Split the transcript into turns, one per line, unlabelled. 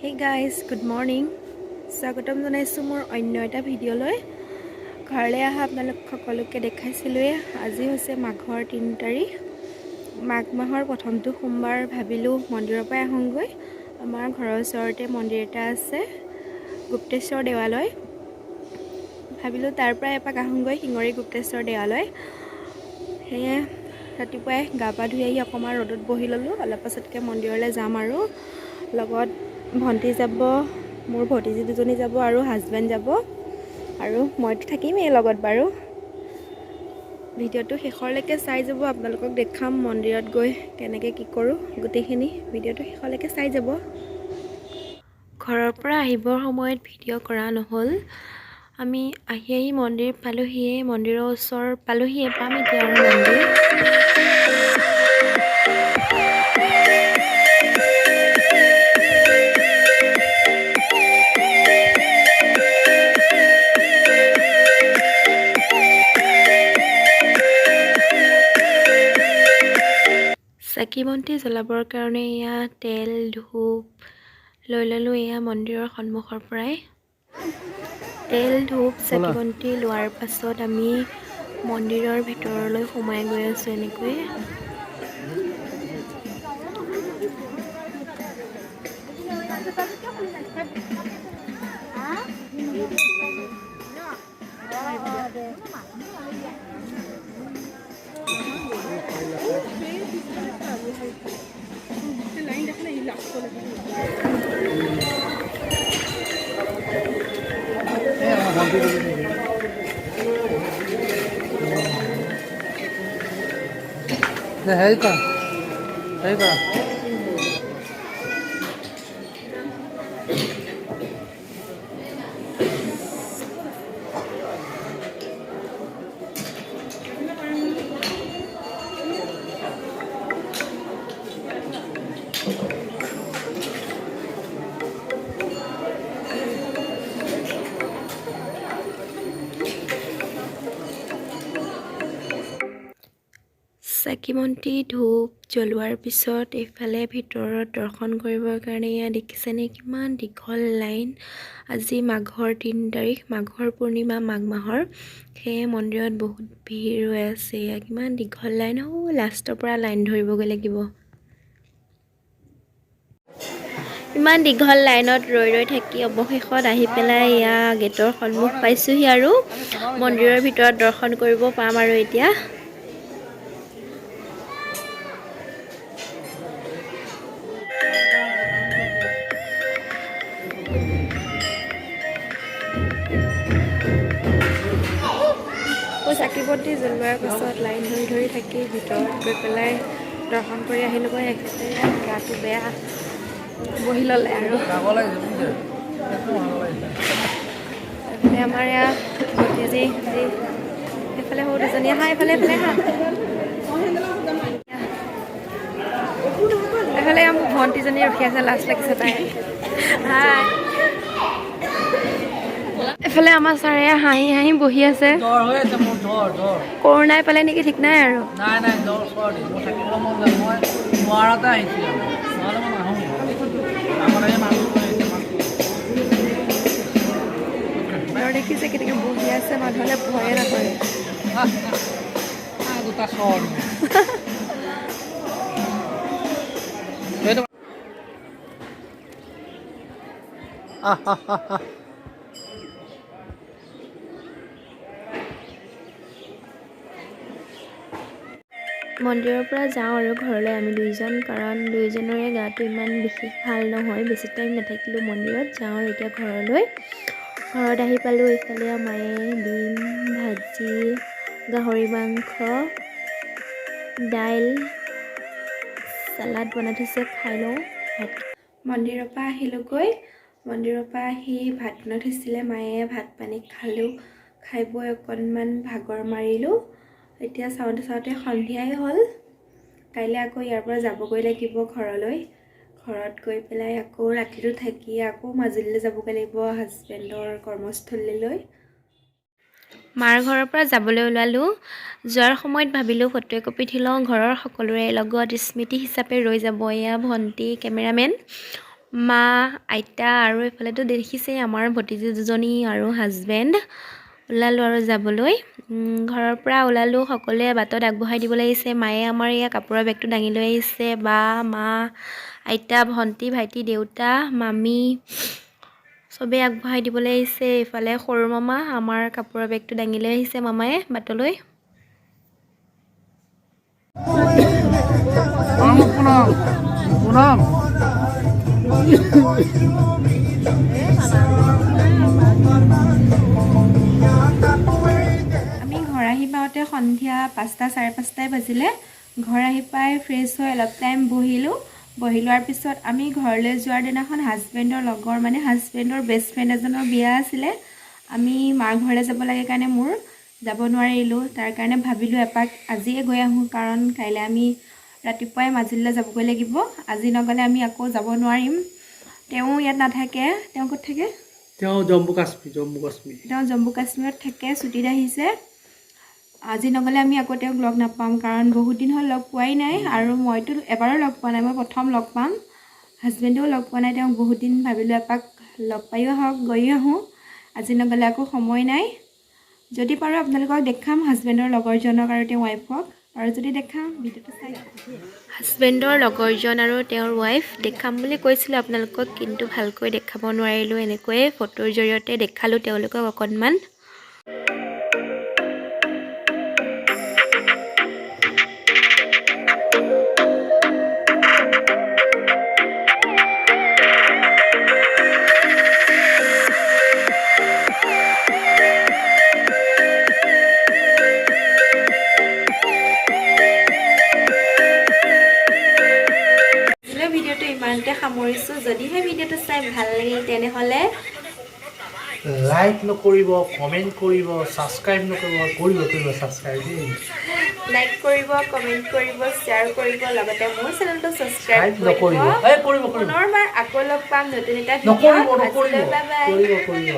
Hey guys, good morning. স্বাগতম জনাইছোঁ মোৰ অন্য এটা ভিডিঅ'লৈ। ঘৰলৈ অহা আপোনালোক সকলোকে দেখাইছিলোঁৱে। আজি হৈছে মাঘৰ 3 তাৰিখ, মাঘ মাহৰ প্ৰথমটো সোমবাৰ। ভাবিলোঁ মন্দিৰৰ পৰাই আহোঁগৈ। আমাৰ ঘৰৰ ওচৰতে মন্দিৰ এটা আছে, গুপ্তেশ্বৰ দেৱালয়। ভাবিলোঁ তাৰ পৰাই এপাক আহোঁগৈ, শিঙৰি গুপ্তেশ্বৰ দেৱালয়। সেয়ে ৰাতিপুৱাই গা পা ধুই আহি অকণমান ৰ'দত বহি ল'লোঁ। অলপ পাছতকৈ মন্দিৰলৈ যাম আৰু লগত ভণ্টি যাব, মোৰ ভতিজী দুজনী যাব আৰু হাজবেণ্ড যাব আৰু মইতো থাকিমেই লগত বাৰু। ভিডিঅ'টো শেষৰলৈকে চাই যাব। আপোনালোকক দেখাম মন্দিৰত গৈ কেনেকৈ কি কৰোঁ গোটেইখিনি। ভিডিঅ'টো শেষলৈকে চাই যাব। ঘৰৰ পৰা আহিবৰ সময়ত ভিডিঅ' কৰা নহ'ল। আমি আহি আহি মন্দিৰ পালোহিয়ে, মন্দিৰৰ ওচৰ পালোহিয়ে, পাম এতিয়া আৰু মন্দিৰ। চাকি বন্তি জ্বলাবৰ কাৰণে এয়া তেল ধূপ লৈ ল'লোঁ। এয়া মন্দিৰৰ সন্মুখৰ পৰাই তেল ধূপ চাকি বন্তি লোৱাৰ পাছত আমি মন্দিৰৰ ভিতৰলৈ সোমাই গৈ আছোঁ এনেকৈ।
হেৰি কৰা, হেৰি কৰা।
চাকি বন্তি ধূপ জ্বলোৱাৰ পিছত এইফালে ভিতৰত দৰ্শন কৰিবৰ কাৰণে এয়া দেখিছেনে কিমান দীঘল লাইন। আজি মাঘৰ 3 তাৰিখ, মাঘৰ পূৰ্ণিমা, মাঘ মাহৰ। সেয়ে মন্দিৰত বহুত ভিৰ হৈ আছে। এয়া কিমান দীঘল লাইন। অ' লাষ্টৰ পৰা লাইন ধৰিবগৈ লাগিব। ইমান দীঘল লাইনত ৰৈ ৰৈ থাকি অৱশেষত আহি পেলাই এয়া গেটৰ সন্মুখ পাইছোঁহি আৰু মন্দিৰৰ ভিতৰত দৰ্শন কৰিব পাম আৰু এতিয়া। চাকি বন্তি জ্বলোৱাৰ পাছত লাইন ধৰি ধৰি থাকি ভিতৰত গৈ পেলাই দৰ্শন কৰি আহিলোগৈ। এখেতে গাটো বেয়া, বহি ল'লে আৰু।
ভাগৰ লাগিছে, বুজিছে? একদম ভাগৰ লাগিছে।
এইফালে আমাৰ এয়া ভতিজী যি, এইফালে সৰু দুজনী। আহা এইফালে, এইফালে আহা। এইফালে মোৰ ভণ্টিজনী ৰখি আছে, লাজ লাগিছে তাই। হাই। এইফালে আমাৰ ছাৰে হাঁহি হাঁহি বহি আছে।
জ্বৰ হৈ আছে মোৰ, জ্বৰ জ্বৰ।
কৰোণাই পালে নেকি ঠিক নাই আৰু।
নাই নাই, জ্বৰ চৰ্দি। মোৰ থাকিবলৈ মন যায়। মই নোৱাৰাতে আহিছিলোঁ, নহ'লে মই নাহোঁ। আগতে এই মানুহ লৈ আহিছে মানুহ।
জ্বৰ দেখিছে কেনেকৈ বহি আছে, মানুহলে ভয়ে নকৰে।
আহ, আহ, দুটা চৰ সেইটো। আহ আহ আহ আহ।
মন্দিৰৰ পৰা যাওঁ আৰু ঘৰলৈ আমি দুইজন, কাৰণ দুইজনৰে গাটো ইমান বিশেষ ভাল নহয়। বেছি টাইম নাথাকিলোঁ মন্দিৰত। যাওঁ আৰু এতিয়া ঘৰলৈ। ঘৰত আহি পালোঁ। এইফালে মায়ে ডিম ভাজি, গাহৰি মাংস, দাইল, চালাড বনাই থৈছে। খাই লওঁ ভাত। মন্দিৰৰ পৰা আহিলোঁগৈ। মন্দিৰৰ পৰা আহি ভাত বনাই থৈছিলে মায়ে, ভাত পানী খালোঁ। খাই বৈ অকণমান ভাগৰ মাৰিলোঁ। এতিয়া চাওঁতে চাওঁতে সন্ধিয়াই হ'ল। কাইলৈ আকৌ ইয়াৰ পৰা যাবগৈ লাগিব ঘৰলৈ। ঘৰত গৈ পেলাই আকৌ ৰাতিটো থাকি আকৌ মাজুলীলৈ যাবগৈ লাগিব, হাজবেণ্ডৰ কৰ্মস্থলীলৈ। মাৰ ঘৰৰ পৰা যাবলৈ ওলালোঁ। যোৱাৰ সময়ত ভাবিলোঁ ফটো একপি উঠি লওঁ, ঘৰৰ সকলোৰে লগত স্মৃতি হিচাপে ৰৈ যাব। এয়া ভণ্টি কেমেৰামেন। মা, আইতা আৰু এইফালেতো দেখিছেই আমাৰ ভতিজী দুজনী আৰু হাজবেণ্ড। ওলালোঁ আৰু যাবলৈ। ঘৰৰ পৰা ওলালোঁ, সকলোৱে বাটত আগবঢ়াই দিব লাগিছে। মায়ে আমাৰ এয়া কাপোৰৰ বেগটো দাঙি লৈ আহিছে। বা, মা, আইতা, ভণ্টি, ভাইটি, দেউতা, মামী চবেই আগবঢ়াই দিবলৈ আহিছে। ইফালে সৰু মামা আমাৰ কাপোৰৰ বেগটো দাঙি লৈ আহিছে মামায়ে বাটলৈ।
প্ৰণাম, প্ৰণাম।
আমি ঘৰ আহি পাওঁতে সন্ধিয়া 5টা 5:30টাই বাজিলে। ঘৰ আহি পাই ফ্ৰেছ হৈ অলপ টাইম বহিলোঁ। বহি লোৱাৰ পিছত আমি ঘৰলৈ যোৱাৰ দিনাখন হাজবেণ্ডৰ লগৰ, মানে হাজবেণ্ডৰ বেষ্ট ফ্ৰেণ্ড এজনৰ বিয়া আছিলে। আমি মাৰ ঘৰলৈ যাব লাগে কাৰণে মোৰ যাব নোৱাৰিলোঁ। তাৰ কাৰণে ভাবিলোঁ এপাক আজিয়ে গৈ আহোঁ, কাৰণ কাইলৈ আমি ৰাতিপুৱাই মাজুলীলৈ যাবগৈ লাগিব। আজি নগ'লে আমি আকৌ যাব নোৱাৰিম। তেওঁ ইয়াত নাথাকে। তেওঁ ক'ত থাকে?
তেওঁ জম্মু কাশ্মীৰ, জম্মু কাশ্মীৰ।
তেওঁ জম্মু কাশ্মীৰত থাকে, ছুটীত আহিছে। আজি নগ'লে আমি আকৌ তেওঁক লগ নাপাম, কাৰণ বহুত দিন হ'ল লগ পোৱাই নাই আৰু মইতো এবাৰো লগ পোৱা নাই, মই প্ৰথম লগ পাম। হাজবেণ্ডেও লগ পোৱা নাই তেওঁক বহুত দিন। ভাবিলোঁ এপাক লগ পায়ো আহক, গৈও আহোঁ। আজি নগ'লে আকৌ সময় নাই। যদি পাৰোঁ আপোনালোকক দেখাম হাজবেণ্ডৰ লগৰজনক আৰু তেওঁৰ ৱাইফক, আৰু যদি দেখাম ভিডিঅ'টো চাই। হাজবেণ্ডৰ লগৰজন আৰু তেওঁৰ ৱাইফ দেখাম বুলি কৈছিলোঁ আপোনালোকক, কিন্তু ভালকৈ দেখাব নোৱাৰিলোঁ। এনেকৈয়ে ফটোৰ জৰিয়তে দেখালোঁ তেওঁলোকক অকণমান। আজিলৈ ভিডিঅ'টো ইমানতে সামৰিছোঁ। যদিহে ভিডিঅ'টো চাই ভাল লাগিল, তেনেহ'লে
লাইক নকৰিব, কমেণ্ট কৰিব, ছাবস্ক্ৰাইব নকৰিব, কৰিব, কৰিব ছাবস্ক্ৰাইব দেই।
লাইক কৰিব, কমেণ্ট কৰিব, শ্বেয়াৰ কৰিব, লগতে মোৰ চেনেলটো ছাবস্ক্ৰাইব
ছাবস্ক্ৰাইব
কৰিব।
নকৰিব, এই কৰিব, কৰিব।
পুনৰবাৰ আকৌ লগ পাম নতুন এটা
নকৰিব।
ভিডিঅ'ত।
নকৰিব।
আজিলৈ বাই বাই।
কৰিব, কৰিব।